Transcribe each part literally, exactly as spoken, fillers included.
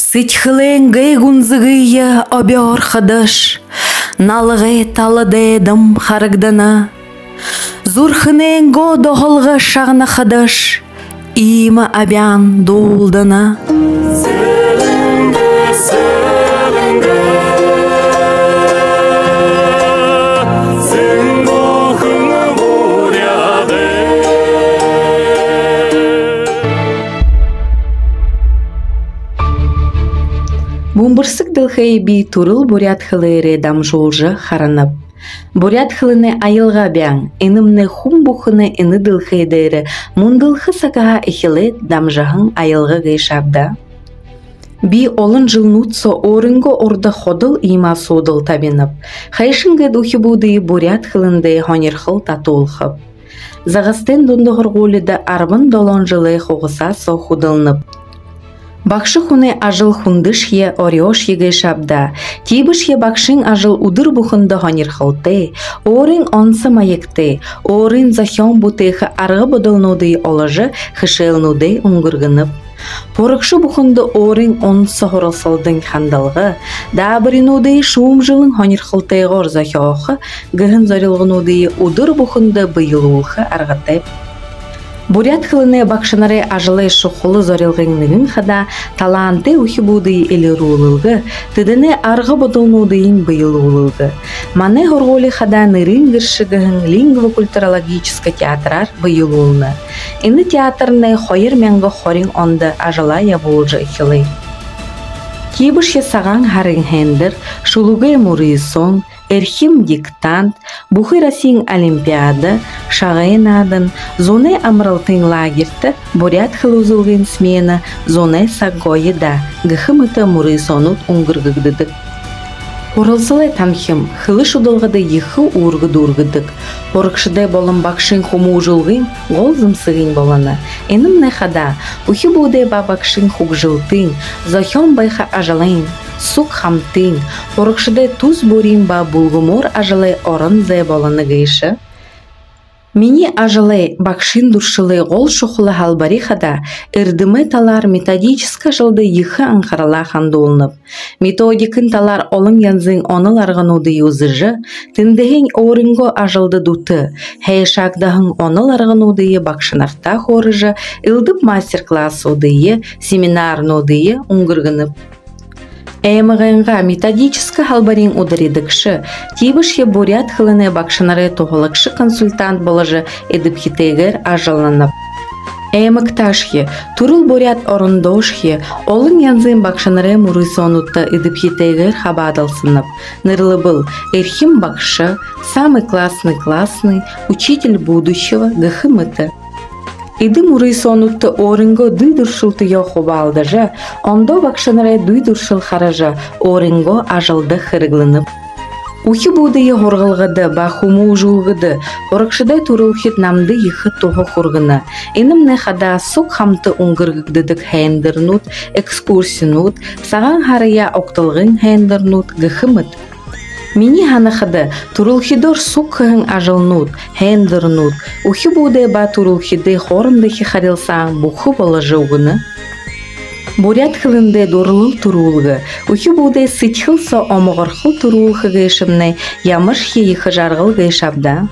Сэдьхэлэйнгээ гүнзэгые обёорходош, налгай тала дайдам харагдана. Зүрхэнэйнгөө доһолго шагнахадаш, иимэ абяан дуулдана. Бүмбэрсэг дэлхэйе би түрэл буряад хэлээрээ дамжуулжа харанаб. Буряад хэлэнэй аялга абяан, энэмнай хүн бүхэнэй энэ дэлхэй дээрэ мүндэлхэ сагһаа эхилээд дамжаһан аялга гээшэ ааб даа. Би олон жэлнүүд соо өөрынгөө урда ходол иимэ асуудал табинаб. Хайшан гээд үхибүүдые буряад хэлэндээ һонирхол татуулхаб? Загастайн дунда һургуулида арбан долоон жэлэй хугасаа соо хүдэлнэб. Багша хүнэй ажал хүндэшье, орёошье гээшэ ааб даа. Тиибэшье багшын ажал үдэр бүхэндэ һонирхолтой, өөрын онсо маягтай, өөрын зохёон бүтээхэ арга бодолнуудые оложо, хэшээлнүүдээ үнгэргэнэб. Һурагша бүхэндэ өөрын онсо һуралсалдань хандалга, даабаринуудые шүүмжэлэн һонирхолтойгоор зохёохо гэһэн зорилгонуудые үдэр бүхэндэ бэелүүлхэ аргатайб. Буряад хэлэнэй багшанарай ажалай шухала зорилгын нэгэн хадаа талаантай үхибүүдые элирүүлэлгэ, тэдэнэй арга бодолнуудыень бэелүүлэлгэ. Манай һургуули хадаа нэрын гэршэ гэһэн лингвокультурологическа театраар бэелүүлнэ. Энэ театрнай хоёр мянга хорин ондо ажалаа ябуулжа эхилээ. Тиибэшье Сагаан һарын һайндэр, Шүлэгэй мүрысөөн, Эрхим диктант, Бүхэроссиин олимпиада, Шагай наадан, Зунай амаралтын лагерьта буряад хэлэ үзэлгын смена, Зунай саг гоё даа гэхэ мэтэ мүрысөөнүүд үнгэргэгдэдэг. Һуралсалай танхим хэлэ шудалгада ехэ үүргэ дүүргэдэг. Һурагшадай болон багшын хүмүүжүүлгын гол зэмсэгынь болоно. Энэмнай хадаа үхибүүдэй ба багшын хүгжэлтын, зохёон байха ажалайнь, суг хамтын, һурагшадай тус бүриин ба бүлгэмөөр ажалай орон зай болоно гээшэ. Минии ажалай, багшын дүршэлэй гол шухала һалбари хадаа эрдэмэй талаар методическа ажалда ехэ анхаралаа хандуулнаб. Методикын талаар олон янзын онол аргануудые үзэжэ, тэндэһээнь өөрынгөө ажалда дүтэ, һайшаагдаһан онол аргануудые багшанартаа хөөрэжэ, элдэб мастер-классуудые, семинарнуудые үнгэргэнэб. Аймагайнгаа методическа һалбариин ударидагша, тиибэшье буряад хэлэнэй багшанарай туһалагша консультант боложо, эдэбхитэйгээр ажалланаб. Аймагтаашье, түрэл Буряад орондоошье олон янзын багшанарай мүрысөөнүүдтэ эдэбхитэйгээр хабаадалсанаб. Нэрлэбэл, эрхим багша, самый классный классный, учитель будущего гэхэ мэтэ. Эдэ мүрысөөнүүдтэ өөрынгөө дүй дүршэлтэеэ хубаалдажа, ондоо багшанарай дүй дүршэл хаража, өөрынгөө ажалда хэрэглэнэб. Үхибүүдые һургалгада ба хүмүүжүүлгэдэ һурагшадай түрэлхид намда ехэ туһа хүргэнэ. Энэмнай хадаа суг хамта үнгэргэгдэдэг һайндэрнүүд, экскурсинууд, Сагаан һараяа угталгын һайндэрнүүд гэхэ мэтэ. Минии һанахада, түрэлхидөөр суг хэһэн ажалнууд, һайндэрнүүд үхибүүдэй ба түрэлхидэй хоорондохи харилсаан бүхэ боложо үгэнэ. Буряад хэлэндээ дурлал түрүүлгэ, үхибүүдэй сэдьхэл соо омогорхол түрүүлхэ гээшэмнай ямаршье ехэ жаргал гээшэ ааб даа.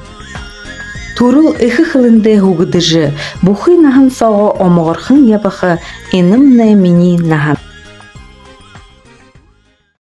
Түрэл эхэ хэлэндээ һүгэдэжэ, бүхы наһан соогоо омогорхон ябаха, энэмнай минии наһан.